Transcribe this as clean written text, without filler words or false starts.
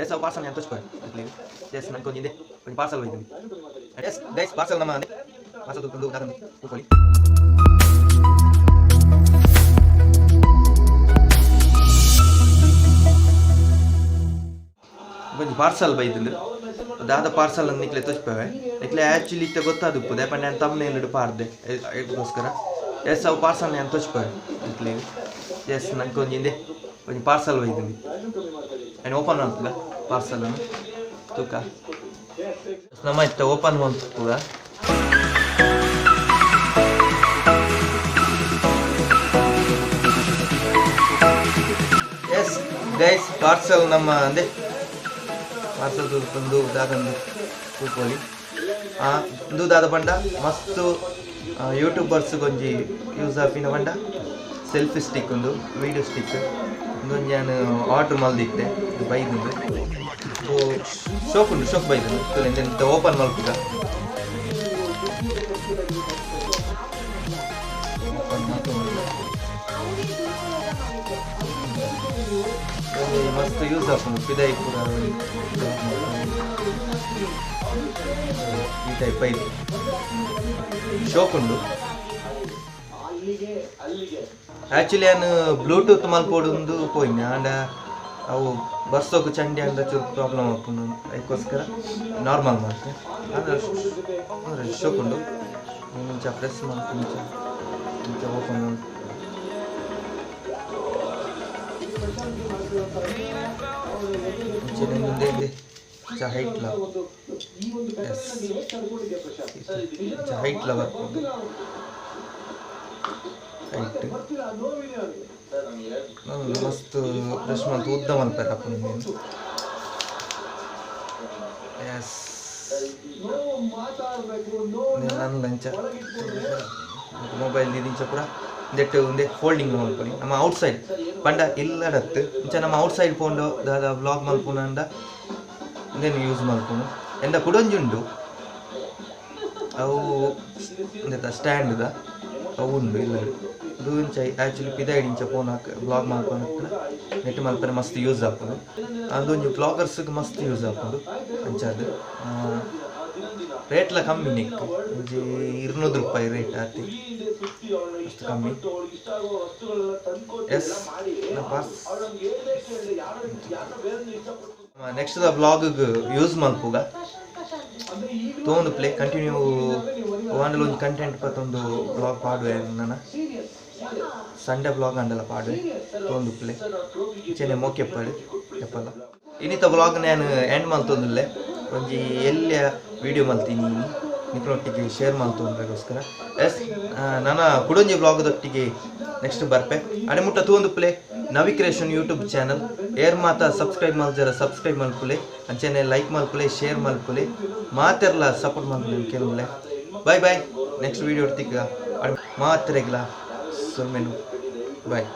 S, ಅವು parcel ಅಂತ S ನಂಗೆ ಹಿಂದೆ ಒಂದು ಪಾರ್ಸಲ್ ಹೋಯ್ತು. ಎಸ್ ಗೈಸ್, ಪಾರ್ಸಲ್ ನಮ್ಮ ಪಾರ್ಸಲ್ ತೂಕೊಂಡು ದಾದಂದು ತೂಕೊಳ್ಳಿ. ಒಂಜಿ ಪಾರ್ಸಲ್ ಬೈದುಂಡು. ದಾದ ಪಾರ್ಸಲ್ ಅಂದ್ ನಿಕ್ಲೆ ತೋಜ್ಪವೆ. ನಿಕ್ಲೆ ಆಕ್ಚುಲಿ ಇತ್ತೆ ಗೊತ್ತಾದುಪ್ಪು, ದಾಯೆ ನಾನು ತಮ್ನೇಲ್ ಪಾಡ್ದೆ ಅದಕ್ಕೋಸ್ಕರ. ಎಸ್, ಅವು ಪಾರ್ಸಲ್ ನಾನು ತೋಜ್ಪವೆ ನಿಕ್ಲೆ. ಎಸ್, ನಂಗೆ ಒಂಜಿ ಹಿಂದೆ ಒಂಜಿ ಪಾರ್ಸಲ್ ಬೈದುಂಡು. ಆ್ಯಂಡ್ ಓಪನ್ ಮಲ್ಪುಗ ಪಾರ್ಸಲ್ ತೂಕ. ನಮ್ಮ ಇತ್ತೆ ಓಪನ್ ಮಲ್ಪುಗ. ಎಸ್ ಗೈಸ್, ಪಾರ್ಸಲ್ ನಮ್ಮ ಅಂದೆ ಪಾರ್ಸಲ್ ತೂಕೊಂಡು ದಾದಂದು ತೂಕೊಳ್ಳಿ. ಇಂದು ದಾದ ಪಂಡ ಮಸ್ತ್ ಯೂಟ್ಯೂಬರ್ಸ್ ಒಂಜಿ ಯೂಸ್ ಆಪಿನ ಪಂಡ ಸೆಲ್ಫಿ ಸ್ಟಿಕ್, ಒಂದು ವೀಡಿಯೋ ಸ್ಟಿಕ್. ಇಂದೊಂಜಿ ಯಾನ್ ಆರ್ಡರ್ ಮಲ್ದಿತ್ತೆ, ಬೈದುಂಡು. ಶೋಕ್ ಉಂಡು, ಶೋಕ್ ಬೈದುಂಡು. ಇಂದೆನ್ ಓಪನ್ ಮಲ್ಪುಗ. ಓಪನ್ ಮಲ್ತೊಂದು ಒಂಜಿ ಮಸ್ತ್ ಯೂಸ್ ಆಪುಂಡು. ಪಿದಾಯಿ ಪೂರ ಈ ಟೈಪ್ ಐದು ಶೋಕ್ ಉಂಡು. ಆಕ್ಚುಲಿ ಯಾನ್ ಬ್ಲೂಟೂತ್ ಮಲ್ಪೊಡುಂದು ಪೋಯಿನ, ಆಂಡ ಅವು ಬರ್ಸೋಕು ಚಂಡಿ ಅಂಡ ಚೂರು ಪ್ರಾಬ್ಲಮ್ ಆಪುಂಡು. ಅದಕ್ಕೋಸ್ಕರ ನಾರ್ಮಲ್ ಮಲ್ತೆ. ಅಂದ್ರೆ ಅಂದ್ರೆ ಶೋಕ್ ಉಂಡು. ಮುಂಚೆ ಪ್ರೆಸ್ ಮಲ್ಪು, ಮುಂಚೆ ಮುಂಚೆ ಓಪನ್ ಮಲ್ಪು. ಮುಂಚೆ ಮುಂದೆ ಇದೆ ಚ ಹೈಟ್ಲ. ಎಸ್, ಚ ಹೈಟ್ಲ ಬರ್ಪುಂಡು. ಹೈಟ್ ಮಸ್ತ್ ಬ್ರಷ್ ಮಲ್ತ್ ಉದ್ದ ಮಲ್ಪೆರೆ ಆಪುಂಡು. ಎಸ್, ನನ್ನ ಇಂಚ ಮೊಬೈಲ್ ಇಂಚ ಪೂರ ಇಂದೆಟ್ ಉಂದೆ ಫೋಲ್ಡಿಂಗ್ ಮಲ್ಪೊಲಿ. ನಮ್ಮ ಔಟ್ ಸೈಡ್ ಪಂಡ ಇಲ್ಲಡತ್ತು ಇಂಚ ನಮ್ಮ ಔಟ್ ಸೈಡ್ ಪೋಂಡು ದಾದ ವ್ಲಾಗ್ ಮಲ್ಪುನಂಡ ಇಂದೆನ್ ಯೂಸ್ ಮಲ್ಪುನು. ಎಂದ ಕುಡೊಂಜಿ ಉಂಡು, ಅವು ಇಂದೆತ ಸ್ಟ್ಯಾಂಡ್ದ ಅವು ಉಂಡು ಇಲ್ಲ. ಇದು ಇಂಚ ಆ್ಯಕ್ಚುಲಿ ಪಿದಾಯ್ಡ್ ಇಂಚ ಫೋನ್ ಹಾಕ್ ವ್ಲಾಗ್ ಮಲ್ಪುನಕ್ಲ ನೆಟ್ ಮಲ್ಪರೆ ಮಸ್ತ್ ಯೂಸ್ ಆಪುಂಡು. ಅಂದೊಂಜಿ ವ್ಲಾಗರ್ಸ್ಗೆ ಮಸ್ತ್ ಯೂಸ್ ಆಪುಂಡು. ಅಂಚಾದ್ ರೇಟ್ಲ ಕಮ್ಮಿ ನೆಕ್, ಒಂಜಿ 200 ರೂಪಾಯಿ ರೇಟ್ ಆತಿ, ಅಷ್ಟು ಕಮ್ಮಿ. Yes, pass next the vlog use ಮಲ್ಪುಗ. ತೋಂದು ಪ್ಲೇ ಕಂಟಿನ್ಯೂ ವಾಂಡಲ ಒಂಜಿ ಕಂಟೆಂಟ್ ಪತ್ತೊಂದು ವ್ಲಾಗ್ ಪಾಡುವೆ. ನನ್ನ ಸಂಡೇ ವ್ಲಾಗ್ ಅಂಡಲ ಪಾಡುವೆ. ತೋಂದು ಪ್ಲೇ ಇಂಚೆನೆ ಮೋಕೆ ಎಪ್ಪಡು ಎಪ್ಪಲ್ಲ. ಇನ್ನಿತ ವ್ಲಾಗ್ ನಾನು ಎಂಡ್ ಮಲ್ತೊಂದುಲ್ಲೆ. ಒಂಜಿ ಎಲ್ಲಿಯ ವಿಡಿಯೋ ಮಲ್ತೀನಿ ನಿಕ್ಲೊಟ್ಟಿಗೆ ಶೇರ್ ಮಲ್ತೊಂದ್ರೆಗೋಸ್ಕರ. ಎಸ್, ನನ್ನ ಕುಡೊಂಜಿ ವ್ಲಾಗ್ದೊಟ್ಟಿಗೆ ನೆಕ್ಸ್ಟ್ ಬರ್ಪೆ. ಅಡೆ ಮುಟ್ಟ ತೂವೊಂದು ಪ್ಲೇ ನವಿ ಕ್ರಿಯೇಷನ್ ಯೂಟ್ಯೂಬ್ ಚಾನಲ್. ಏರ್ ಮಾತ ಸಬ್ಸ್ಕ್ರೈಬ್ ಮಲ್ಜರ ಸಬ್ಸ್ಕ್ರೈಬ್ ಮಲ್ಪುಲೆ, ಅಂಚನೆ ಲೈಕ್ ಮಲ್ಪುಲೆ, ಶೇರ್ ಮಲ್ಪುಲೆ, ಮಾತೆರ್ಲ ಸಪೋರ್ಟ್ ಮಲ್ಪುಲೆ ಕೆಲವುಲೆ. ಬಾಯ್ ಬಾಯ್, ನೆಕ್ಸ್ಟ್ ವೀಡಿಯೋ ತಿಕ್ಕ ಮಾತ್ರೆಗ್ಲ ಸೊಲ್ಮೆನು. ಬಾಯ್.